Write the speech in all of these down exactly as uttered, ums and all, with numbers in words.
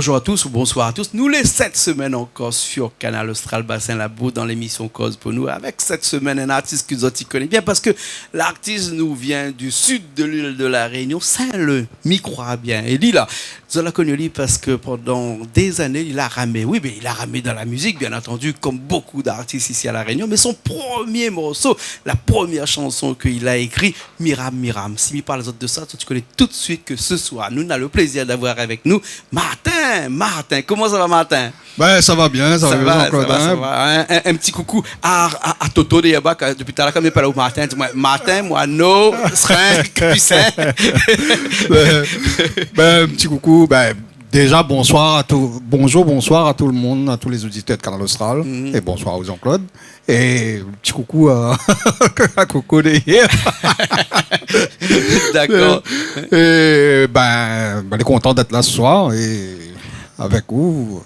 Bonjour à tous ou bonsoir à tous. Nou lé sèt semèn ankor sur Kanal Austral Bassin Labou dan lémisyon Koz pou nou. Avèk sèt semèn in artis ke zot i koné bien parske l'artis nou vien du sud de l'île de la Réunion, Saint-Leu, mi kroi bien. É li la, zot la koni li parske pandan dé zané li la ramé. Oui, mé li la ramé dan la mizik, bien antandi, kom bokou d'artis isi a La Réunion. Mé son promié morso, la promièr shanson ke li la ékri, Miram, Miram. Si mi parl azot de sa, zot i koné tout de suit ke se soir nou na le plézir d'avoir avèk nou Martin. Martin, koman sa va, Martin ? Ben, sa va bien, sa va bien, Jean-Claude, sa va, hein ? In, in, in ti koukou a, a, a Toto dèyèr bak, dopi talèr, kan mi apèl Martin, di amoin, Martin, moin, no, srin, kuisin. Ben, ben, in ti koukou, ben, déjà, bonsoir à tout, bonjour, bonsoir à tout le monde, à tous les auditeurs de Kanal Austral, et bonsoir à Jean-Claude. É ti koukou a, a Coco dèyèr. Dakor. É ben, ben, lé kontan d'èt la se soir é avèk ou,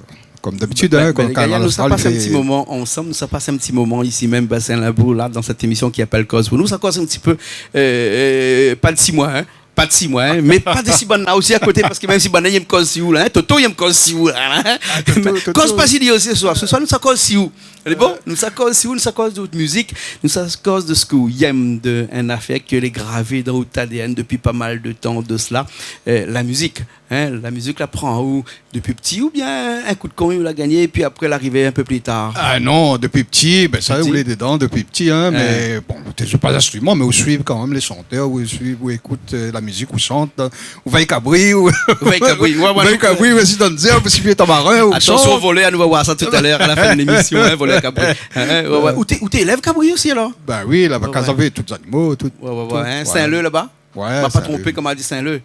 kom d'abitid, hein, kom Kanal Austral, nou sa pas in ti moman ansanm, nou sa pas in ti moman isi mèm, Bassin Labou, la, dan sèt émisyon ki apèl Koz pou nou. Nou sa koz in ti pé, euh, euh, pa de si moin, hein. Pa de si moin, hein, mé pa de si banna osi a koté, parske mèm si banna i yèm koz si ou la, hein, Toto i yèm koz si ou la, hein. Ah, Toto, Toto. Koz pa si li osi se soir. Se soir, nou sa koz si ou. Alé, bon, nou sa koz si ou, nou sa koz de out mizik, nou sa koz de sak ou yèm, de in afèr ke lé gravé dan out A D N dopi pa mal de tan de sela, euh, la mizik, hein, la mizik la pran aou dopi pti oubien in kou d'kan ou la gingné épi apré la arivé in pé pli tar ? Ah non, dopi pti, ben sa, ou lé dedan dopi pti, hein, mé bon, té zoué pa zinstriman, mé ou suiv kan mèm lé shantèr, ou suiv, ou ékout, euh, la mizik, ou shant, ou vèy kabri, ou vèy kabri, ouais, ouais, ou vèy kabri, ou vèy si dan zèrb, ou si pié tamarin, ou shant. Atansyon, volèr, nou va voir sa talèr a la fin de lémisyon, hein, volèr kabri. Hein, ouais, ouais. Ou té, ou té élèv kabri osi, alor ? Ben oui, laba, kan zavé tout zanimo, tout, ouais, ouais, tout, hein, voilà. Saint-Leu, laba ? Ouais, Saint-Leu. Ma pa tronpé, koman i di, Saint-Leu.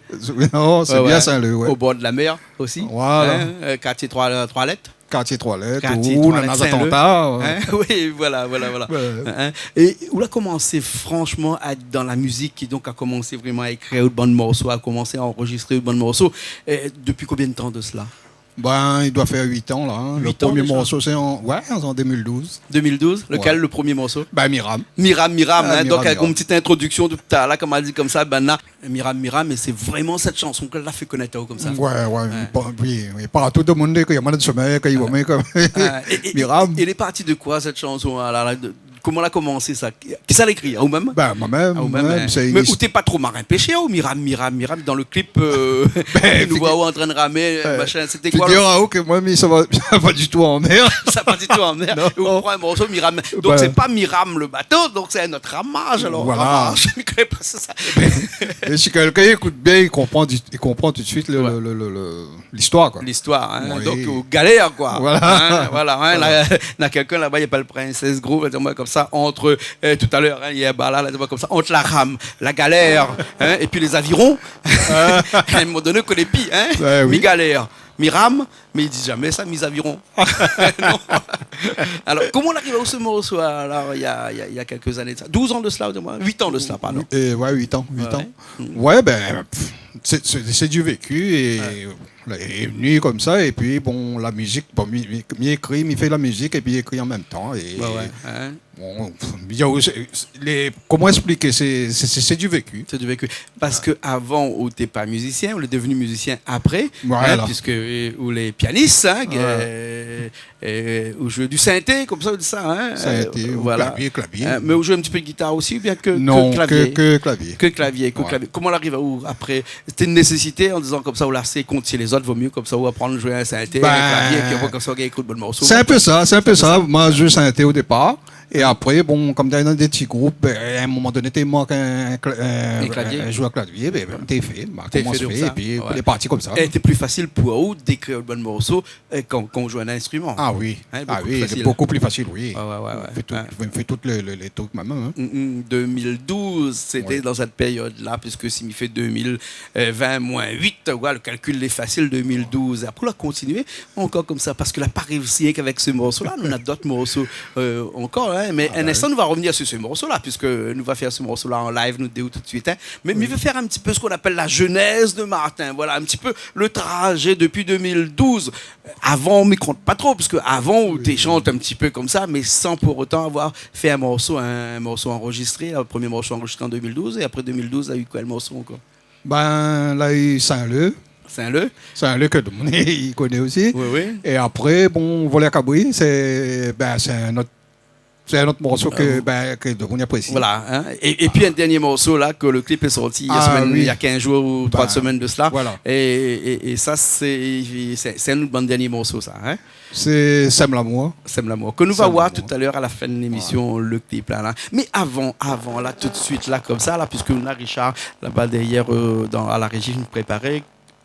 Non, sé bien Saint-Leu, ouais. Au bord de la mer aussi. Voilà. Hein, euh, kartié Troi, Troi Lèt. Kartié Troi Lèt, kartié Troi Lèt, Saint-Leu. Hein, oui, voilà, voilà, voilà. Ouais. Hein, é ou la komansé franshman a èt dan la mizik, kidonk a komansé vréman a ékrir out bann morso, a komansé a anrozistré out bann morso, euh, dopi konbien d'tan de sela ? Ben, i doi fèr uit an la, hein. Uit an déza ? Le promié morso, sé an, ouais, an deux mille douze. Deux mille douze, lequel, le promié morso ? Ben, Miram. Miram, Miram, hein, donk, avèk in ti introdiksion de talèr la, koman i di konmsa, ben, la, Miram, Miram, é sé vréman sèt shanson ke la fé konèt aou konmsa. Ouais, ouais, oui, oui, partou, tout le monde i kri, moin, dan somèy, kan i voi amoin, konm Miram. É, é, é lé parti de koi, sèt shanson la, la, de, koman la komansé sa ? Kisa la ékri ? Aou mèm ? Ben, moin mèm, moin mèm, hein. Mé ou té pa tro marin pèshèr, ou Miram, Miram, Miram, dan le clip, euh, ben, nou voi aou antrin ramé, euh, machin, sété koi, figir aou ke moin, mi, sa va, sa va pa ditou an mèr. Sa va pa ditou an mèr. Non. É ou pran in morso, Miram. Donk, ben, sé pa Miram le bato, donk sé in ot ramaz, alor. Voilà. Ramaz, mi koné pa sa. Ben, é si kèlkin i ékout bien, i konpran di-, i konpran tout de suit le, ouais, le, le, le, le, listoir, koi. Listoir, hein. Oui. Donk, ou galèr, koi. Voilà. Hein, voilà, hein, voilà. La, na kèlkin laba, i apèl Princess Groove, la di amoin konmsa, ant, euh, talèr, hein, yèr, ben la, la di amoin konmsa, ant la ram, la galèr, hein, épi lé zaviron. Euh. A in moman doné, ou koné pi, hein. Ouais, oui. Mi galèr, mi ram, mé i di zamé sa, mi zaviron. Non. Alor, koman ou la ariv a se morso, alor, il y a, il y a, il y a quelques années de ça, douze an de sela, ou di amoin, uit an de sela, pardon. Euh, ouais, uit an, uit an. Ouais. Mm. Ouais, ben, pff, sé, sé, sé du vécu é la, lé vni konmsa, épi, bon, la mizik, bon, mi, mi, mi ékri, mi fé la mizik, épi ékri an mèm tan, é, ouais, ouais, hein, bon, pff, mi di aou, sé, sé, lé, koman èksplik ? Sé, sé, sé, sé du vécu. Sé du vécu. Parske avan, ou té pa mizisien, ou lé devni mizisien apré, hein, voilà, puisque, euh, ou lé pianis, hein, ouais, euh, euh, ou zoué du synthé, konmsa, ou di sa, hein, synthé, euh, ou voilà, klavié, klavié. Hein, mé ou zoué in ti pé de gitar osi, oubien ke, ke klavié ? Non, ke, ke klavié. Ke klavié, ke klavié. Ouais. Koman ou la ariv aou apré ? Sété in nésésité an dizan konmsa, ou la, sé kont si lézot, vo myé konmsa, ou aprann zoué in synthé, in klavié, épi apré konmsa, ou gingn ékri bann morso. Ben, sé in pé sa, sé in pé sa. Moin, mi zoué synthé o dépar. É apré, bon, kom té dan dé ti group, ben, a in moman doné, té mank in, in kla-, in, in klavié, in zouèr klavié, ben, ben, té fé, ben, té fé konmsa, épi lé parti konmsa. É té pli fasil pou ou d'ékrir bann morso, euh, kan, kan ou zoué in instriman. Ah oui. Hein, ah oui, lé bokou pli fasil, oui. Ouais, ouais, ouais, ouais. Fé tout, fé tout lé, lé, lé trik mèm, hein. Mm, mm. Deux mille douze, sété dan sèt périod-la, puisque si mi fé deux mille vingt moins huit, voilà, le calcul lé fasil, deux mille douze. Apré, ou la kontinié ankor konmsa, parske la pa réisi rienk avèk se morso-la, nou na d'ot morso, euh, ankor, hein, mé in instan, nou va revnir sur se morso-la, puisque nou va fèr se morso-la an live, nou dé tout de suit, hein. Mé, mé mi vé fèr in ti pé sak i apèl la genèse de Martin, voilà, in ti pé le trajé dopi deux mille douze. Avan, mi kont pa tro, puisque avan, ou té shant in ti pé konmsa, mé san pour autant avoir fé in morso, in morso anrozistré, le promié morso anrozistré an deux mille douze, é apré deux mille douze, la u kèl morso ankor ? Ben, la u Saint-Leu. Sin-Leu. Sin-Leu ke tout moun i koné osi. Oui, oui. É apré, bon, Volèr Kabri, sé, bin, sé in ot, sé in ot morso ke, Euh, bin, ke tout moun i apresi. Voilà, hein. É, é pi in dernié morso la, ke le clip lé sorti la semèn, Ah oui. néna kinz zour ou troi semèn de sa. Voilà. É, é, é sa, sé, sé, sé in bann dernié morso sa, hein. Sé Sèm lamour. Sèm lamour. Ke nou va Sèm lamour. Ke nou va oir talèr a la fin de lémision, le clip la, la. Mé avan, avan, la, tout suit la, konmsa la, piske nou néna Richard laba dèrièr, euh, dan, a la réji, nou prépar.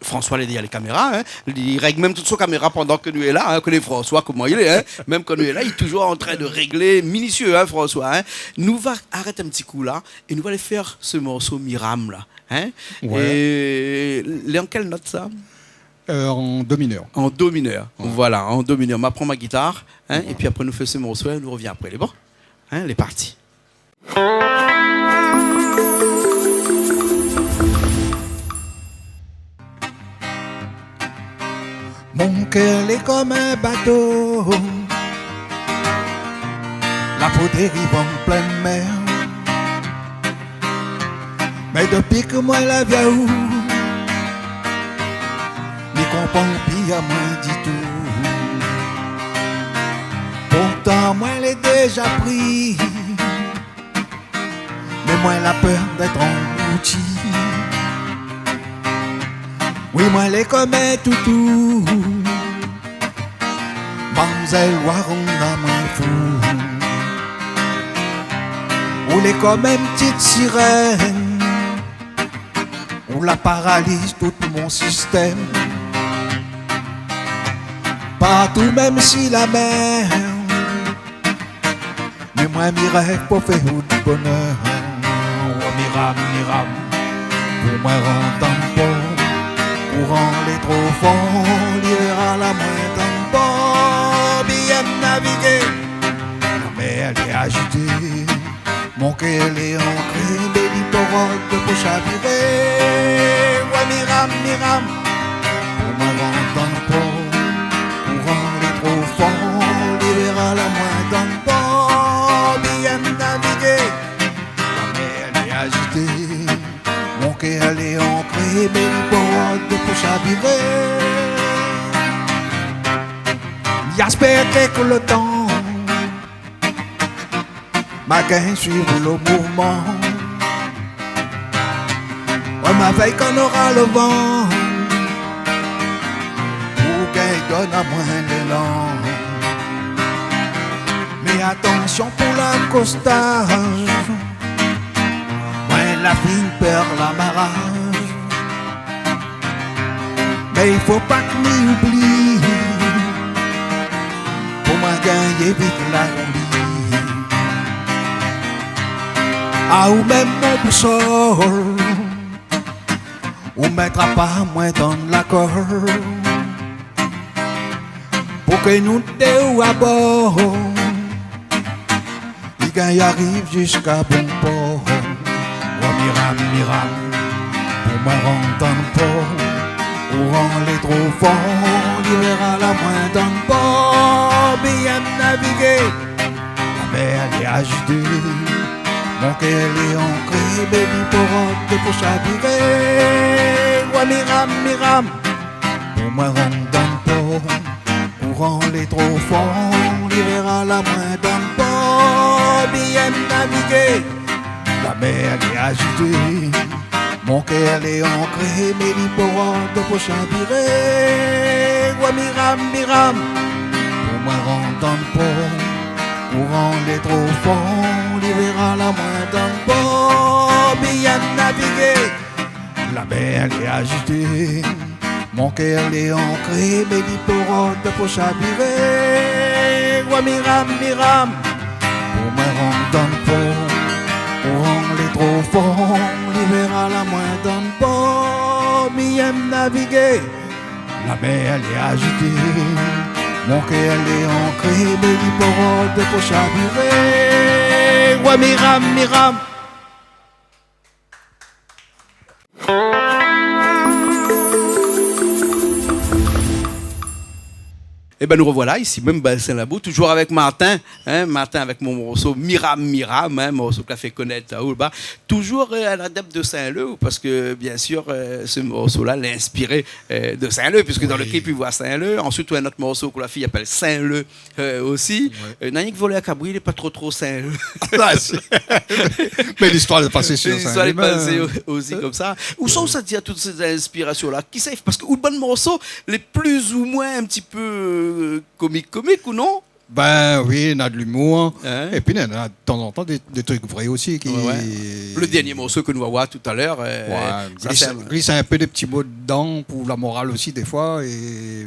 François lé dèrièr lé kaméra, hein. Li règ mèm tout son kaméra pandan ke nou lé la, hein. Koné François koman li lé, hein. Mèm kan nou lé la, li lé touzour antrin de règ minisié, hein, François, hein. Nou va arèt in ti kou la é nou va alé fé se morso Miram la, hein. Ouais. É lé an kèl not sa ? Euh, an do minèr. An do minèr. Ouais. Voilà, an do minèr. Ma pran ma gitar, hein, ouais, é pi apré nou fé se morso é nou rovien apré. Lé bon ? Hein, lé parti. Mon kèr lé konm in bato la pou dériv an plin mèr. Mé dopi ke moin la vi aou, mi konpran pi amoin ditou. Pourtan moin lé déza pri, mé moin la pèr d'èt anglouti. Oui, moin lé konm in toutou. Mamzèl, ou la rann amoin fou. Ou lé konm in ti sirèn. Ou la paraliz tout mon sistèm. Partou, mèm si la mèr. Mé moin mi rèv pou fé out bonèr. Oh, Miram, Miram, pou moin rant dan por. Kouran lé tro for, li ral amoin dan por. Bien navigé, la mèr lé ajité. Mon kèr lé ankré, mé li pé rod pou shaviré. Ouais, Miram, Miram, pou moin rant dan por. Kouran lé tro for, li ral amoin dan por. Bien navigé, la mèr lé ajité. Mon kèr lé ankré, mé li pé rod pou shaviré. Mi èspèr ke lo tan ma gingn suiv lo mouvman. Ouais, ma vèy kan nora lo van pou gingn donn amoin lélan. Mé atansion pou lakostaz, moin la fine pèr lamaraj. Mé i fo pa ke mi oubli, pou moin gingn vit la vi. Aou mèm mon bousol, ou mètra pa moin dan lakol. Pou ke nou dé ou abor, li gingn ariv ziska bon por. Oh, Miram, Miram, pou moin rant dan por. Kouran lé tro for, li ral amoin dan por. Bien navigé, la mèr lé ajité. Mon kèr lé ankré, mé li pé rod pou shaviré. Ouais, Miram, Miram, pou moin rant dan por. Kouran lé tro for, li ral amoin dan por. Bien navigé, la mèr lé ajité. Mon kèr lé ankré, mé li pé rod pou shaviré. Ouais, Miram, Miram, pou moin rant dan por. Kouran lé tro for, li ral amoin dan por. Bien navigé, la mèr lé ajité. Mon kèr lé ankré, mé li pé rod pou shaviré. Ouais, Miram, Miram, pou moin rant dan por. Kouran lé tro for, li ral amoin dan por. Bien navigé, la mèr lé ajité. Mon kèr lé ankré, mé li pé rod pou shaviré. Ouais, Miram, Miram. Ében, nou rovoila isi mèm, Bassin Labou, toujour avèk Martin, in, Martin avèk mon morso Miram Miram, in, morso ke la fé konèt aou laba. Toujour, eu, in adèp de Saint-Leu, parske, biensir, eu, se morso-la lé inspiré, eu, de Saint-Leu, piske dan le klip i voi Saint-Leu. Ansuit, ou na in ot morso ke la fé i apèl Saint-Leu, eu, osi. Wé. Eu, na rienk Volèr Kabri, lé pa tro tro Saint-Leu. Ah, si. Mé listoir lé pasé si Saint-Leu. Listoir lé pasé o-, osi konmsa. Ousa ou sa tir tout sé inspirasion-la ? Kisa i fé, parske out bann morso lé plis ou moin in ti pé, eu, komik, komik, ou non ? Bin oui, na de limour. In ? Épi na, na tazantan dé, dé trik vré osi ki... Wé, wé. Le dernié morso ke nou va voir talèr, eu, sa, glis, sé in glis in pé dé ti mo dedan pou la moral osi défoi, é,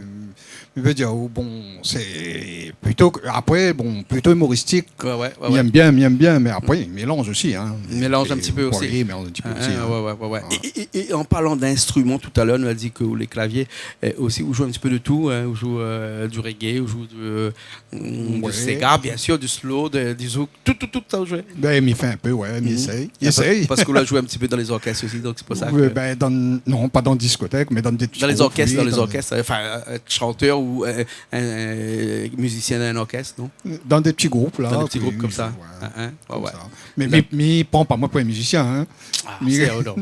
mi vé dir, bon, sé plito, apré, bon, plito imoristik. Wé, wé, wé, wé. Mi èm bien, mi èm bien, mé apré, i mélanz osi, in. I mélanz in ti pé osi. Oui, i mélanz in ti pé osi, in. Wé, wé, wé, wé. Voilà. É, é, é an parlan d'instriman, talèr nou la di ke le klavié, eu, osi, ou joué in ti pé de tout, in, ou joué, eu, du reggae, ou joué du, eu, du séga, biensir, du slow, de, du zouk, tout, tout, tout sa ou joué. Bin, mi fé in pé, wé, mi éséy. Mi éséy. Parske ou la joué in ti pé dan lé zorkès osi, donk sé pou sa ke... Bin, dan, non, pa dan diskotèk, mé dan dé ti group, oui. Dan lé zorkès, dan lé zorkès, eu, anfin, eu, èt shantèr ou, eu, in, eu, mizisien dan in orkès, non ? Dan dé ti group, la. Dan dé ti group konmsa. Wé. In, in, wé, wé. Konmsa. Mé mi, mi pran pa moin pou in mizisien, in. Ah, mi, sé, oh, non.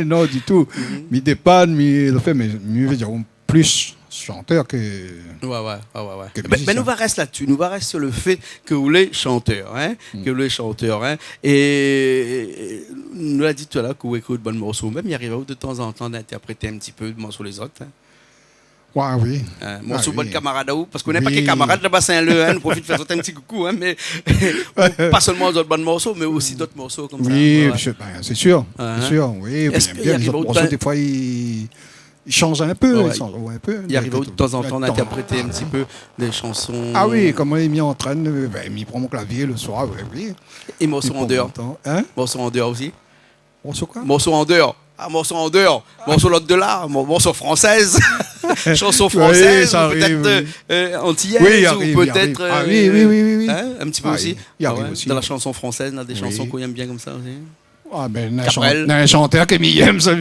Non, ditou. Mi dépann, mi le fé, mé mi vé dir, plis shantèr ke mizisien. Wé, wé, wé, wé, wé. Bin, bin, nou va rès la-dsi. Nou va rès su le fé ke ou lé shantèr, in, ke ou lé shantèr, in. É, é nou la di talèr ke ou ékri out bann morso. Mèm, i ariv aou de tanzantan d'intèrprété in ti pé de morso lézot, in. Wé, oui. In, morso bann kamarad aou, parske ou na in paké kamarad laba Saint-Leu, in, nou profit fé azot in ti koukou, in, mé pa sèlman azot bann morso, mé osi d'ot morso konmsa. Oui, wé. Sé, bin, sé sir, sé sir, oui. Èske i ariv aou de tan-, morso, défoi, i, i sanz in pé, i sanz in pé. I ariv aou de tanzantan d'intèrprété in ti pé dé shanson ? Ah oui, kan mi antrèn, eu, bin, mi pran mon klavié le soir, wé, oui. É morso an déor ? Mi pran mon tan. In ? Morso an déor osi ? Morso koi ? Morso an déor. Ah, morso an déor. Morso lot de la, mo-, morso fransèz. Shanson fransèz, ou pétèt, eu, antiyèz, ou pétèt, eu, in, in ti pé osi. Oui, i ariv, i ariv. Ah oui, oui, oui, oui, oui. In ti pé osi. Ah, i, i ariv osi. Dan la shanson fransèz, na dé shanson ke ou èm bien konmsa osi. Ah, bin, na in shan-, na in shantèr ke mi èm, sa,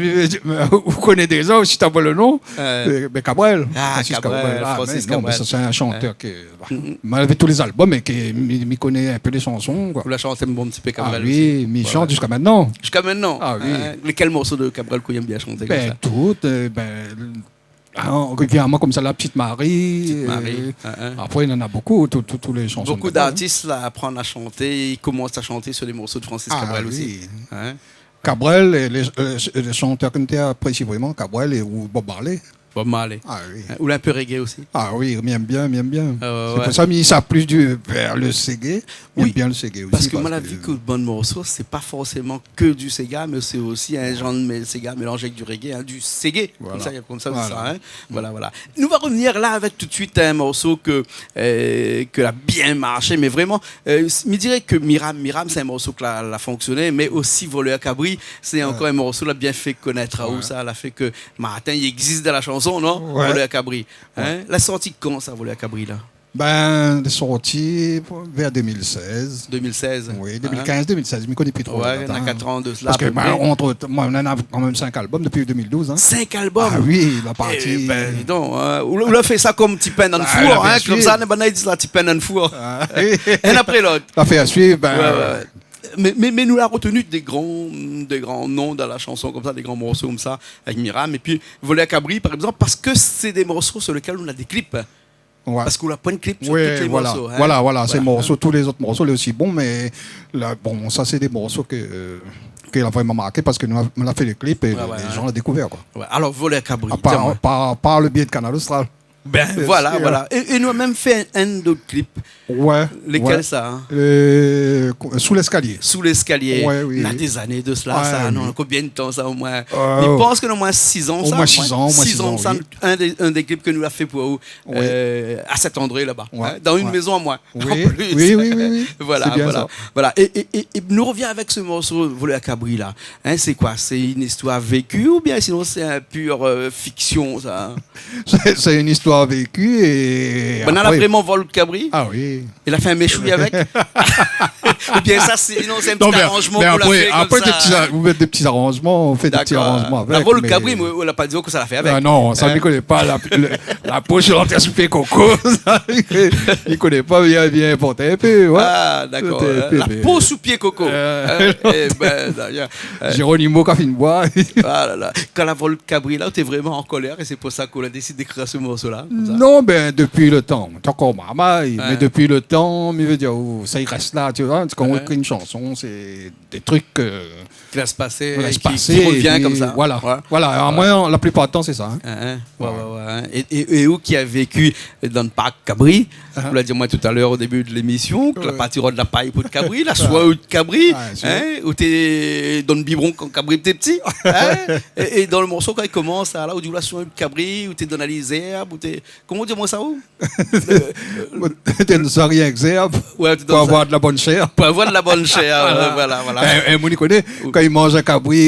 ou koné déza, si ou voi le non. Eu, bin, Cabrel. Ah, Francis Cabrel. Cabrel. Ah, Francis Cabrel. Non, mé sa, sé in shantèr ke, bin, mi lavé tout lé zalbom é ke mi, mi koné in pé lé shanson, koi. Ou la shanté in bon ti pé Cabrel osi. Ah oui, mi shant ziska mintnan. Ziska mintnan. Ah oui. In, lékèl morso de Cabrel ke ou èm bien shanté konmsa ? Bin, tout, eu, bin, in, régilièrman konmsa, La Petite Marie, eu, apré, néna bonpé, tout, tout, tout lé shanson de Cabrel. Bonpé d'artis la aprann a shanté, i komans a shanté su lé morso de Francis Cabrel osi. Ah oui. In ? Cabrel, é lé, eu, lé shantèr ke mi té aprésié vréman, Cabrel é, ou Bob Marley. Bob Marley. Ah oui. In, ou la in pé reggae osi. Ah oui, mi èm bien, mi èm bien. Ah wé, wé. Sé pou sa mi sa plis du, vèr le séga. Mi èm bien le séga osi, parske moin la vi ke bann morso, sé pa forséman ke du séga, mé sé osi in janr de mé-, séga mélanzé avèk du reggae, in, du séga. Voilà. Konmsa, konmsa, sé sa, in. Voilà, voilà. Nou va revnir la avèk tout de suit in morso ke, eu, ke la bien marshé, mé vréman, eu, s-, mi diré ke Miram Miram, sé in morso ke la, la fonksioné, mé osi Volèr Kabri, sé ankor in morso la bien fé konèt aou, sa, la fé ke Martin, i égzis dan la shanson, non ? Wé. Volèr Kabri. In ? La sorti kan, sa, Volèr Kabri, la ? Bin, lé sorti vèr deux mille seize. Deux mille seize. Oui, deux mille quinze, deux mille seize, mi koné pi tro la dat, in. Wé, néna kat an de sa, a pé pré. Parske, bin, ant, moin, nou néna kan mèm cinq albums dopi deux mille douze, in. Cinq albums ? Ah oui, la parti. Eh bin, di don, in. Ou, ou la fé sa konm ti pin dan le four, in, konmsa, banna i di sa, ti pin dan le four. Ah oui. Inn apré lot. La fé a suiv, bin, wé, wé. Mé, mé, mé nou la retenu dé gran, dé gran non dan la shanson konmsa, dé gran morso konmsa, avèk Miram, épi Volèr Kabri, par égzanp, parske sé dé morso su lékèl nou na dé klip. Wé. Parske ou la poin klip su tout lé morso, in. Voilà, voilà, sé morso, tout lé zot morso, lé osi bon, mé la, bon, sa, sé dé morso ke, eu, ke la vréman marké parske nou la, nou la fé lé klip é lé jan la dékouvèr, koi. Wé, alor, Volèr Kabri, di amoin. Par, par, par le biais de Kanal Austral. Bien sûr. Bin voilà, voilà. É, é nou la mèm fé in, in dot klip. Wé. Lékèl sa, in ? Eu, Sous l'escalier. Sous l'escalier. Wé, oui. Na dé zané de sa, non ? Konbien de tan sa, omoin ? Mi pans ke na omoin six an, sa. Omoin six an, omoin six an, oui. In dé, in dé klip ke nou la fé pou ou, eu, a Saint-André, laba. Wé. In, dan in mézon a moin. Oui, oui, oui, oui. Voilà, voilà. Sé bien sa. Voilà. É, é, é, é nou revien avèk se morso Volèr Kabri la. In, sé koi ? Sé in istoir véki oubien sinon sé in pur, eu, fiksion, sa ? Sé, sé in istoir la véki é... Banna la vréman vol out kabri ? Ah oui. É la fé in méchoui avèk ? Oubien sa sé, non, sé in ti aranjman k'ou la fé konmsa. Non, mé apré, apré, dé ti a-, ou mèt dé ti aranjman, ou fé dé ti aranjman avèk. Dakor. La vol out kabri, mé ou la pa di ankor sa la fé avèk. Ah non, sa mi koné pa, la, le, la po lé antré sou pié koko, sa, mi koné pa, bien, bien inporté in pé, ouais. Ah, dakor. Sé in pé, la po sou pié koko. Euh, non. Eh ben, d'ailleurs, euh, Géronimo ka fine boir. Ah la la. Kan la vol out kabri la, ou té vréman an kolèr é sé pou sa k'ou la désid ékrir se morso la, konmsa ? Non, ben, dopi le tan, té ankor marmay, mé dopi le tan, mi vé dir, ou, sa i rès la, tu vois, kan ou ékri in shanson, sé dé trik, euh, ki va se pasé, ki va se pasé, ki rovien konmsa. Voilà. Ouais. Voilà, amoin, la plipar di tan, sé sa, hein. Hein, hein. Ouais, ouais, ouais, hein. É, é, é ou ki la véki dan in park kabri, ou la di amoin talèr o débi de lémision, ke la parti rod la pay pou out kabri, la soign out kabri, hein, ou té dan in bibron kan kabri té pti, hein, é, é dan le morso, kan i komans, la, ou di ou la soign out kabri, ou té donn ali zèrb, ou té, koman ou di amoin sa, ou ? Té donn sa rienk zèrb pou avoir de la bone shèr. Ouais, té donn sa pou avoir de la bone shèr, euh, voilà, voilà. Eh, eh, moun i koné, kan i manz in kabri,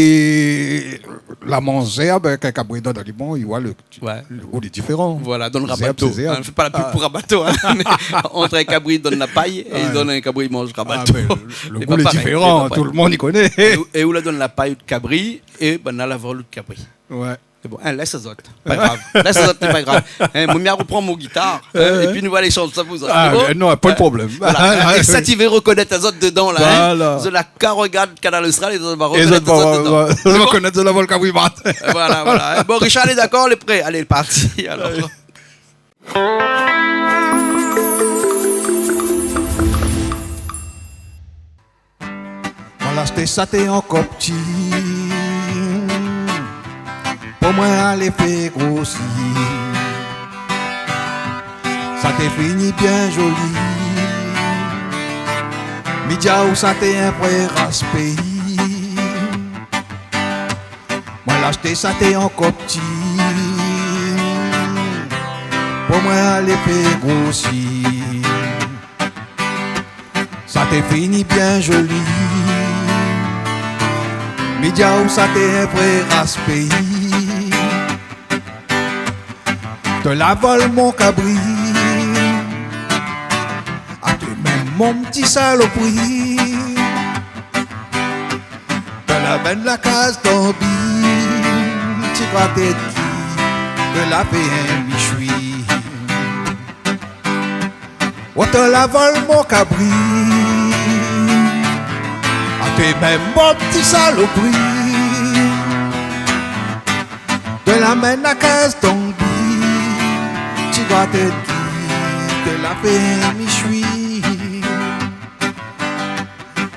la manz zèrb, kan in kabri donn aliman, i voi le Ouais. Le gou lé diféran. Voilà, donn Rabato. Zèrb, sé zèrb. Hein, fé pa la pub pou Rabato, hein, mé ant in kabri i donn la pay é i donn in kabri i manz Rabato. Ah, mé le, le gou lé diféran, tout le moun i koné. Sé pa parèy, sé pa parèy. É ou, é ou la donn la pay out kabri, é banna la vol out kabri. Ouais. Sé bon, hein, lès azot. Pa grav. Lès azot, sé pa grav. Hein, moin mi ropran mon gitar, hein, épi nou va alé shant sa pou zot. Ah, sé bon ? Non, pa de problèm. Voilà. É sa ti vé rokonèt azot dedan la, hein. Voilà. Zot la ka rogard Kanal Austral é zot va rokonèt azot dedan. Zot va rokonèt zot la vol kabri mat. Voilà, voilà. Bon, Richard lé dakor, lé pré. Alé, lé parti, alor. Alé. Moin la ashté sa té ankor pti, pou moin alé fé grosi. Sa té fini bien zoli. Mi di aou sa té in vré ras péi. Moin la ashté sa té ankor pti, pou moin alé fé grosi. Sa té fini bien zoli. Mi di aou sa té in vré ras péi. Té la vol mon kabri. Ah, té mèm mon pti salopri. Té la amenn la kaz Tanbi, ti graté d'ki, té la fé in michoui. Ou té la vol mon kabri. Ah, té mèm mon pti salopri. Té la amenn la kaz Tanbi, ti graté d'ki, té la fé in michoui.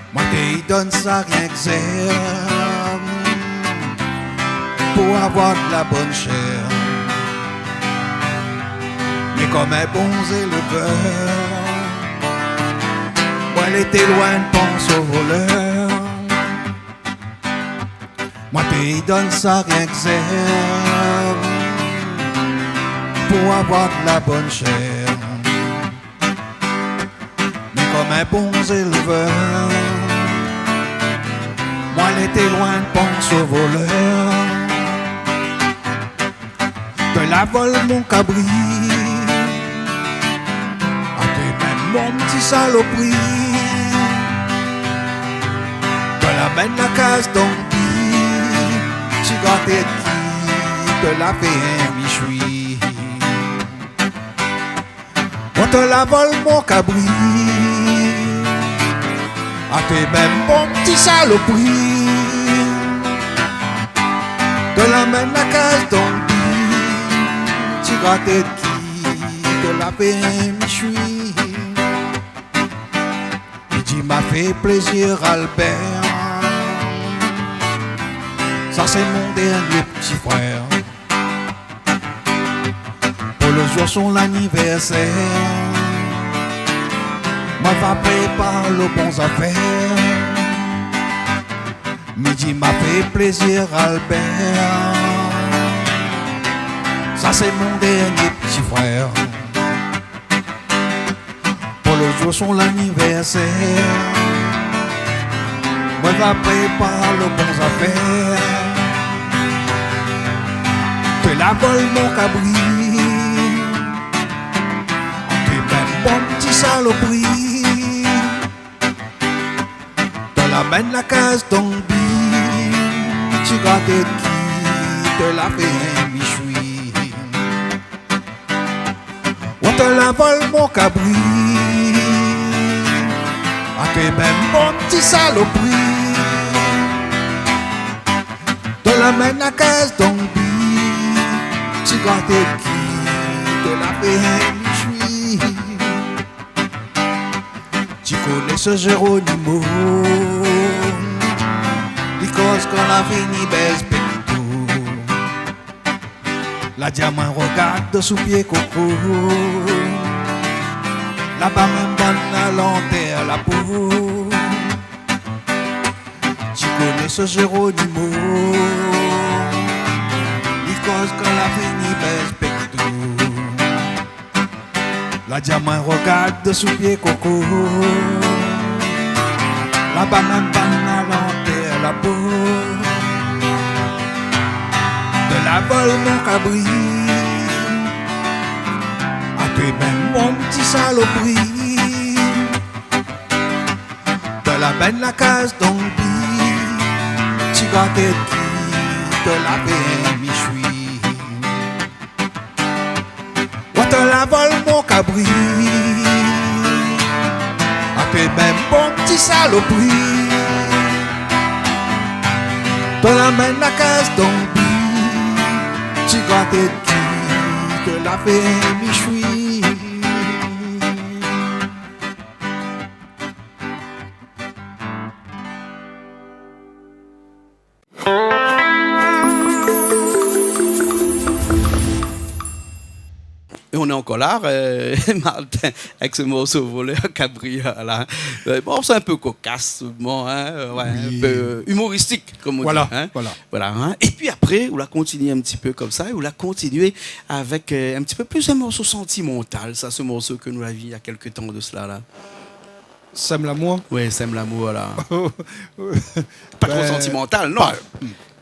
Moin té i donn sa rienk zèrb pou avoir de la bone shèr. Mé konm in bon zélevèr, moin lété loin de pans o volèr. Moin té i donn sa rienk zèrb pou avoir de la bone shèr. Mé konm in bon zélevèr, moin lété loin de pans o volèr. Té la vol mon kabri. Ah, té mèm mon pti salopri. Té la amenn la kaz Tanbi, ti graté d'ki, té la fé in michoui. Ou té la vol mon kabri. Ah, té mèm mon pti salopri. Té la amenn la kaz Tanbi, ti graté d'ki, té la fé in michoui. Mi di ma fé plézir Albèr. Sa sé mon dernié pti frèr. Pou le zour son lanivèrsèr, moin va prépar lo bon zafèr. Mi di ma fé plézir Albèr. Sa sé mon dernié pti frèr. Pou le zour son lanivèrsèr, moin va prépar lo bon zafèr. Té la vol mon kabri. Bon ti salopri, té la amenn la kaz Dongbi, ti grat èt ki té la fé in michoui. Ou té la vol mon kabri, a té mèm bon ti salopri. Té la amenn la kaz Dongbi, ti grat èt ki té la fé in michoui. Ti koné so Géronimo, li koz kan la fini bèz pekto. La di amwin rogard dosou pié koko, laba mèm bann la lantèr la po. Ti koné so Géronimo, li koz kan la fini bèz pekto. La di amwin rogard dosou pié koko, laba mèm bann la lantèr la po. Té la vol mon kabri, a té mèm mon ti salopri. Té la amenn la kaz Dongbi, ti grat èt ki té la fé in michoui. Ou té la vol mon kabri, a té mèm bon ti salopri. Té la amenn la kaz Dongbi, ti grat èt ki té la fé in michoui. Et on est encore là, euh, Martin, avec ce morceau Voleur Kabri, là. Euh, bon, c'est un peu cocasse, tout le monde, hein, euh, ouais, un peu humoristique, comme on dit, hein. Voilà, voilà. Voilà, hein. Et puis après, ou la kontinié un petit peu comme ça, et ou la kontinié avec, euh, un petit peu plus un morceau sentimental, ça, ce morceau ke nou la vi il y a quelque temps de cela, là. Sèm lamour. Oui, Sèm lamour, voilà. Pas trop sentimental, non. Pas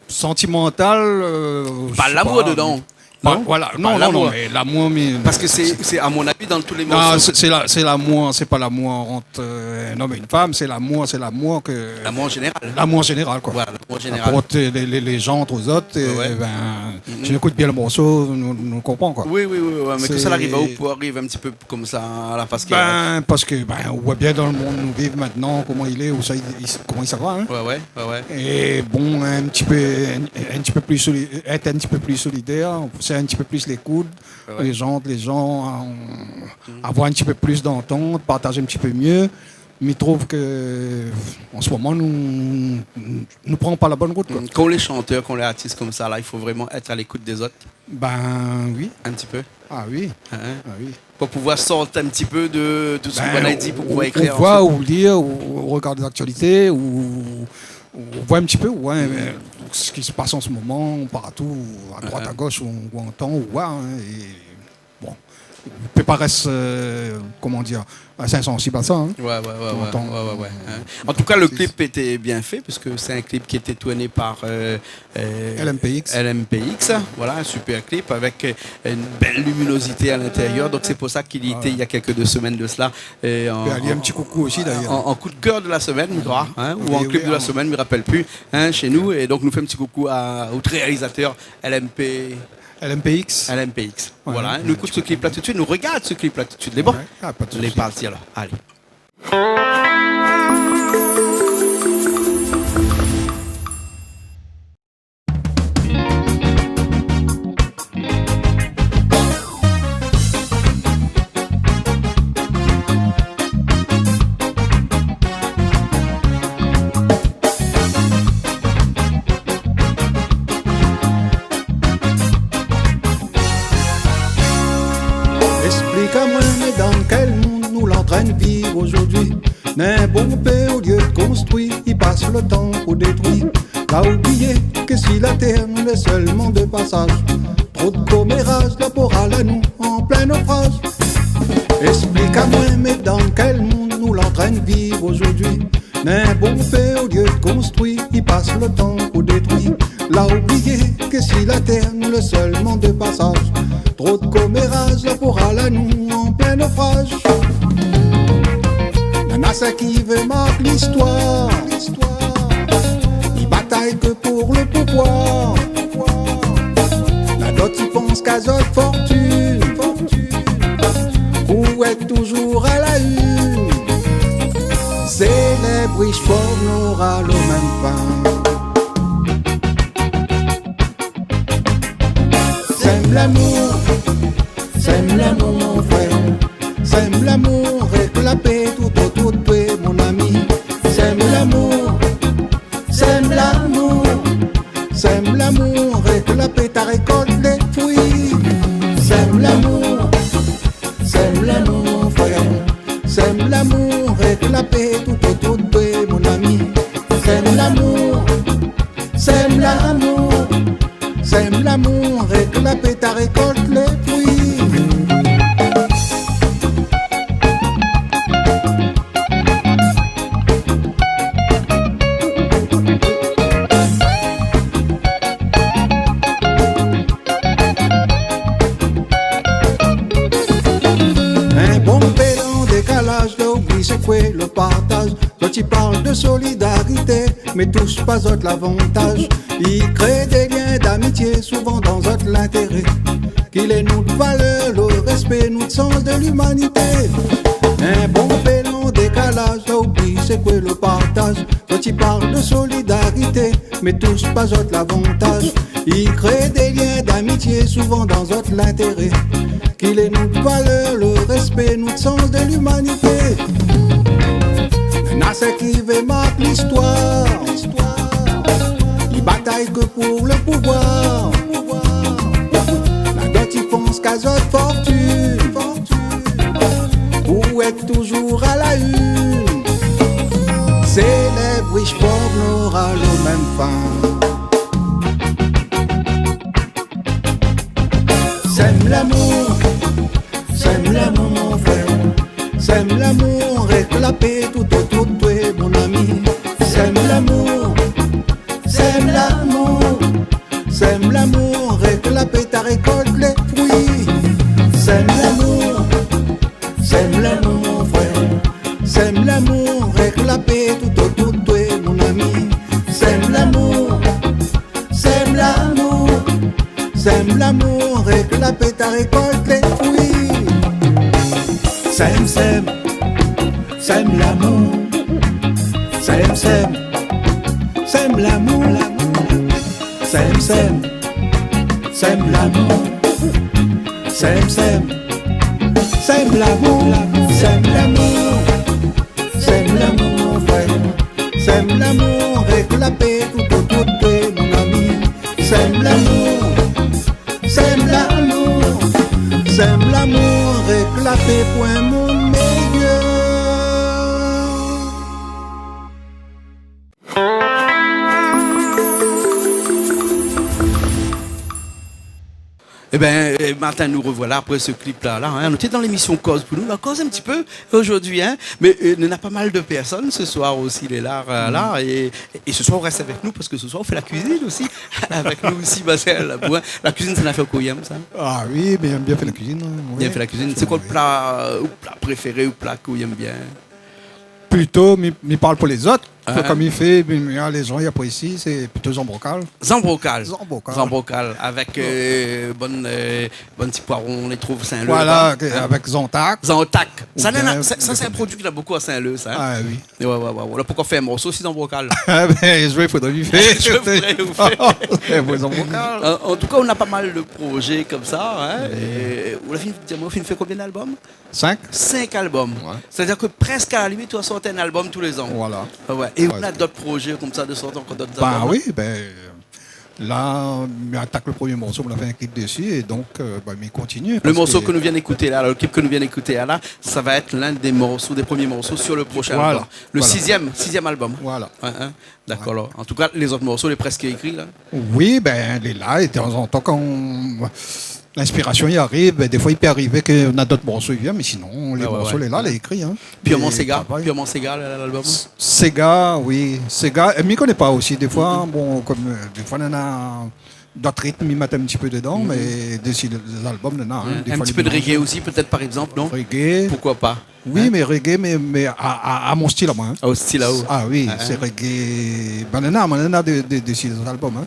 sentimental, euh, je sais pas, lamour dedans. Pas, non, voilà. Non, non, non, mais l'amour, mais... Parce que c'est, c'est, à mon avis, dans tous les morceaux. Non, c'est, c'est la, c'est l'amour, c'est pas l'amour entre, euh, un homme et une femme, c'est l'amour, c'est l'amour que... L'amour en général. L'amour en général, quoi. Voilà, l'amour en général. Entre les, les, les gens, entre eux autres, ouais, ouais, ben, si nou ékout bien le morceau, nou, nou konpran, quoi. Oui, oui, oui, ouais, mais que ça arrive à où pour arriver un petit peu comme ça, à la face qu'il y a... Ben, parce que, ben, ou voi bien dan le monde nou viv maintenant, koman i lé, ousa i, i, koman i sava, hein. Ouais, ouais, ouais, ouais. Et bon, un petit peu, un, un petit peu plus soli-, être un petit peu plus solidaire, c'est un petit peu plus l'écoute, ouais, ouais, les gens, les gens, euh, avoir un petit peu plus d'entente, partager un petit peu mieux. Mi trouv ke, en ce moment, nou, nou pran pa la bonne route, quoi. Mm. Quand on est chanteur, quand on est artiste comme ça, là, il faut vraiment être à l'écoute des autres. Ben oui. Un petit peu. Ah oui. Hein, hein. Ah oui. Pour pouvoir sortir un petit peu de tout ce qu'on a dit, pour pouvoir écrire ensuite. Ben, ou, ou voi, ou lir, ou, ou regard les actualités, ou, ou voi un petit peu, ouais, euh, ce qui se passe en ce moment, partout, à droite, à gauche, ou, ou antann, ou voi, hein, et bon, i pé pa rès, euh, comment dire, assez insensible à ça, hein. Ouais, ouais, ouais, ouais, ouais, ouais, hein. Tout le temps, euh, en tout cas, le clip était bien fait, parce que c'est un clip qui était tourné par, euh, euh, L M P X. L M P X, voilà, un super clip avec, euh, une belle luminosité à l'intérieur. Donc, c'est pour ça qu'il y était, il y a quelques, deux semaines de cela, euh, en, en, en coup de cœur de la semaine, je crois, hein, ou en clip de la semaine, je me rappelle plus, hein, chez nous. Et donc, nou fé in ti koukou à, au réalisateur L M P, L M P X. L M P X. Ouais, voilà, hein. Nou ékout se clip-là tout de suite, nou regard se clip-là tout de suite. Lé bon ? Ouais, ah, pas de souci. Lé parti alors. Allez. Esplik amwin, mé dan kèl mond nou lé antrinn viv ojourdui ? Néna bonpé, olié de konstrui, i pas le tan pou détrui. La oublié ke si la tèr nou lé sèlman de pasaz. Tro de koméraz, la moral anou an plin nofraz. Esplik amwin, mé dan kèl mond nou Lé antrinn viv ozordi. Mé bonpé, olié konstrui, i pas lo tan pou détrui. La oublié ke si la tèr nou lé sèlman de pasaz, tro de koméraz la pou ral anou an plin nofraz. Nana sèr ki vé mark listoir, i batay ke pou lo pouvoir. Na dot i pans k'azot fortune, pou èt touzour a la une. Sé lé bri, pov nora lo mèm fin. Sèm lamour, sèm lamour, mon frèr. Sèm lamour èk la pé tout otour de toi, mon ami. Sèm lamour, sèm lamour, sèm lamour èk la pé, ta rékolt lé frui. Sèm lamour, sèm lamour, mon frèr. Sèm lamour èk la pé tout otour de toi, mon ami. Sèm lamour, sèm lamour, sèm lamour èk la pé, ta rékolt lé frui. In bonpé dan dékalaz, la oubli sé koué lo partaz. Zot i parl de solidarité, mé tous pa zot lavantaz. I kré dé lien d'amitié, souvan dan zot lintéré. Ki lé nout valèr, lo rèspé, nout sans de limanité. In bonpé dan dékalaz, la oubli sé koué lo partaz. Zot i parl de solidarité, mé tous pa zot lavantaz. I kré dé lien d'amitié, souvan dan zot lintéré. Ki lé nout valèr, lo rèspé, nout sans de limanité. Na sèr ki vé mark listoir, i batay ke pou lo pouvoir. Na dot i pans k'azot fortune, pou èt touzour a la une. Sé lé bri, pov nora lo mèm fin. Sèm lamour, sèm lamour, mon frèr. Sèm lamour èk la pé tout otour de toi, mon ami. Sèm lamour, sèm lamour, sèm lamour èk la pé, ta rékolt lé frui. Sèm lamour, sèm lamour, mon frèr. Sèm lamour èk la pé tout otour de toi, mon ami. Sèm lamour, sèm lamour, sèm lamour èk la pé, ta rékolt lé frui. Sèm, sèm, sèm lamour. Sèm, sèm, sèm lamour. Sèm, sèm, sèm lamour. Sèm, sèm, sèm lamour. Sèm lamour. Sèm lamour, mon frèr. Sèm lamour èk la pé tout otour de toi, mon ami. Sèm lamour, sèm lamour, sèm lamour èk la pé pou in monn méyèr. Ében, euh, Martin, nous revoilà après ce clip-là, là, hein. Nou té dan lémisyon Koz pou nou, nou la koz in ti pé zordi, hein. Mé, euh, nou na pa mal de pèrsone se soir osi, lé la, euh, la, é, é se soir, ou rès avèk nou parske se soir, ou fé la kuizine osi. Avèk nou osi, Marcel Labou, hein. La kuizine, sé in nafèr k'ou yèm, sa ? Ah oui, mé mi yèm bien fé la kuizine, hein, oui. Bien fé la kuizine. Sé koi lo pla, euh, lo pla préféré, lo pla k'ou yèm bien ? Plito, mi, mi parl pou lézot. Hein ? Kom i fé, bin, mi, ah, lé zan i aprési, sé plito zanbrokal. Zanbrokal. Zanbrokal. Zanbrokal, avèk, euh, bann, euh, bann ti poiron, nou trouv Saint-Leu, voilà, hein ? Avèk zantak. Zantak. Sa, oubien, sa, sa, sé in produi k'i na bonpé a Saint-Leu, sa, hein ? Ah oui. Ouais, ouais, ouais, ouais. La, poukoi fé in morso si zanbrokal ? Ah bin, mi fodré mi fé. Mi fodré mi fé. An, an tou ka, ou na pa mal de projé konmsa, hein ? Oui. É ou la fine, di amoin, ou la fine fé konbien d'albom ? Sink. Sink albom. Ouais. Sétadir ke prèsk a la limit, ou sort in albom tou lé zan. Voilà. Ah ouais. É ou na dot projé konmsa de sortir ankor dot albom ? Bin oui, bin, la, mi atak lo promié morso, mi la fé in klip dési, é donk, euh, bin, mi kontinié. Lo morso ke nou vien ékouté la, lo klip ke nou vien ékouté la, sa va èt l'un des morceaux, des premiers morceaux sur le prochain album. Voilà. Lo sizièm, sizièm albom. Voilà. Ouais, hein. Dakor, alor. An tou ka, lézot morso, lé prèsk ékri, la ? Oui, bin, lé la, é tanzantan, kan linspirasion i ariv, bin, défoi i pé arivé ke na dot morso i vien, mé sinon, lé morso lé la, lé ékri, in. Purman séga, travay. Purman séga, la, la, lalbom. S-, séga, oui, séga. É mi koné pa osi, défoi, bon, kom, eu, défoi, nana dot ritm, i mèt in ti pé dedan, mé dési lalbom, nana, in, défoi, in ti pé de reggae osi, pétèt, par égzanp, non ? Reggae. Pourquoi pas ? Oui, mé reggae, mé, mé a, a, a mon stil, amoin, in. A out stil aou. A oui, sé reggae. Bin, nana, nana de, de, dési lalbom, in.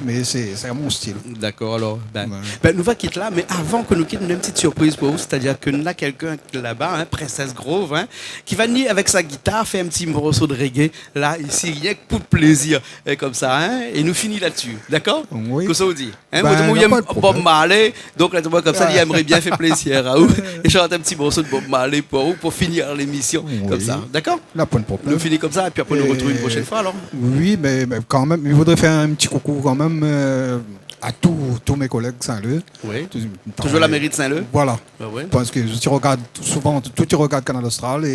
Mé sé, sé a mon stil. Dakor, alor, bin, bin, nou va kit la, mé avan ke nou kit, nou néna in ti sirpriz pou ou, sétadir ke nou néna kèlkin laba, in, Princess Groove, in, ki va ni avèk sa gitar, fé in ti morso de reggae, la, isi, rienk pou plézir, é komsa, in, é nou fini la-dsi, dakor ? Oui. Kosa ou di ? In, bin, moin, moin, na pa de problèm. Bob Marley, donk la, moin, komsa, li émré bien fé plézir aou, é shant in ti morso de Bob Marley pou ou, pou finir lémision, komsa, dakor ? Na pa de problèm. Nou fini komsa, épi apré, nou artrouv in proshèn foi, alor. Oui, mé, mé kan mèm, mi voudré fé in ti koukou kan mèm, eu, a tout, tout mé kolèg Saint-Leu. Oui. Tout, toujour la méri de Saint-Leu. Voilà. A oui. Parske zot i rogard souvan, tout i rogard Kanal Austral é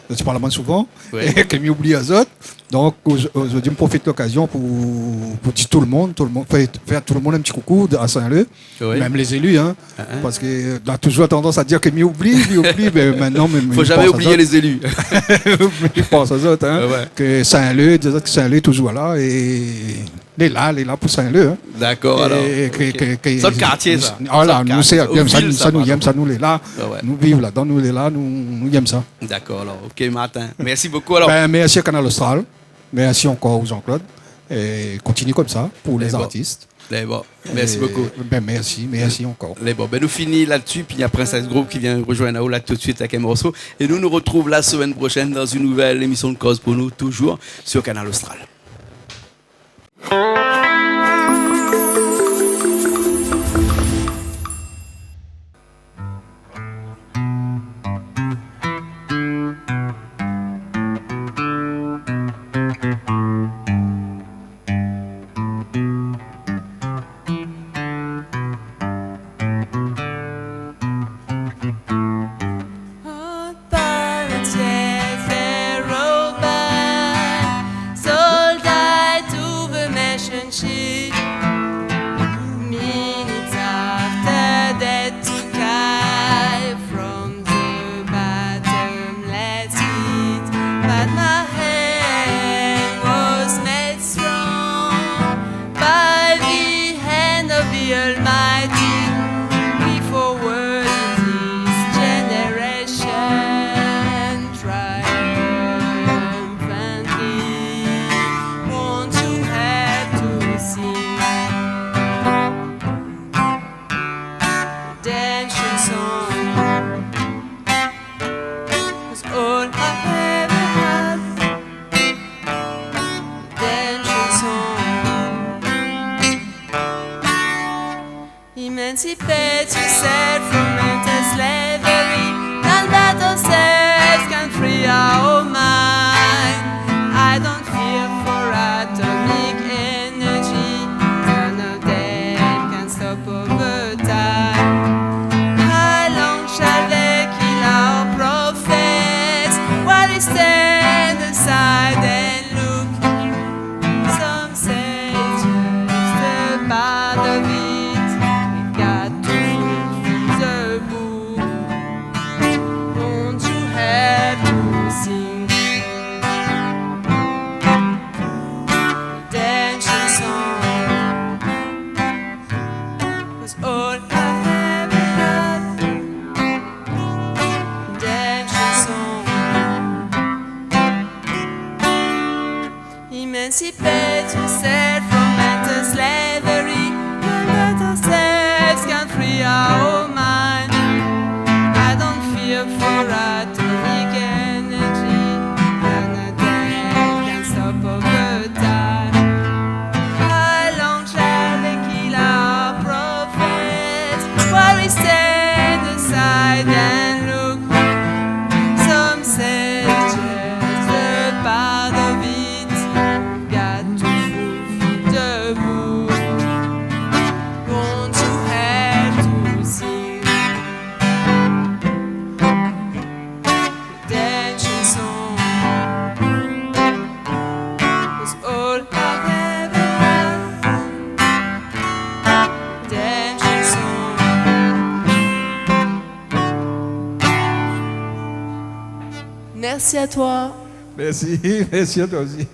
zot i parl amoin souvan. Oui. É ke mi oubli azot. Donk, oz-, ozordi, mi profit lokazion pou, pou di tout le moun, tout le moun, fé, fé a tout le moun in ti koukou de, a Saint-Leu, mèm lé zéli, in. Parske, eu, la toujour tandans a dir ke mi oubli, mi oubli, mé mintnan, mé, mé mi pans a zot. Fo zamé oublié lé zéli. Mé mi pans a zot, in, ke Saint-Leu, di azot ke Saint-Leu lé toujour la, é lé la, lé la pou Saint-Leu, in. Dakor, alor. É ke, ke, ke, sé out kartié, sa. Voilà, nou, sé bien sa, nou yèm sa, nou lé la. Nou viv ladan, nou lé la, nou, nou yèm sa. Dakor, alor. OK, Martin. Mèrsi bokou, alor. Bin, mèrsi a Kanal Austral. Mèrsi ankor Jean-Claude. É kontinié komsa pou lé zartis. Lé bon. Mèrsi bokou. Bin, mèrsi, mèrsi ankor. Lé bon. Bin, nou fini la-dsi, pi na Princess Groove ki vien rozoinn aou la tout suit avèk in morso. É nou, nou artrouv la semèn proshèn dan in nouvèl émision de Koz pou nou, toujour sur Kanal Austral. Soldat to the mission ship. Minutes after death to Kai from the bottomless pit, but my hand was made strong by the hand of the Almighty. We forward in this generation triumphantly. Won't you help to sing? Redemption song was all I ever had. Redemption song. Emancipate yourself from mental slavery. None but ourselves can free our mind. I don't fear for atomic energy. None of them can stop over time. How long shall they kill our prophets while we stand aside and look? Some say it's just a part of it. We got to fulfill the book. Won't you help to sing? Redemption song was all I ever had. Redemption song. Emancipate yourself from mental slavery. None but ourselves can free our mind. I don't fear for atomic energy. None of them can stop over time. How long shall they kill our prophets while we stand aside and look? Some say it's just a part of it. Got to fulfill the book. Won't you help to sing? Merci à toi. Merci, merci à toi aussi.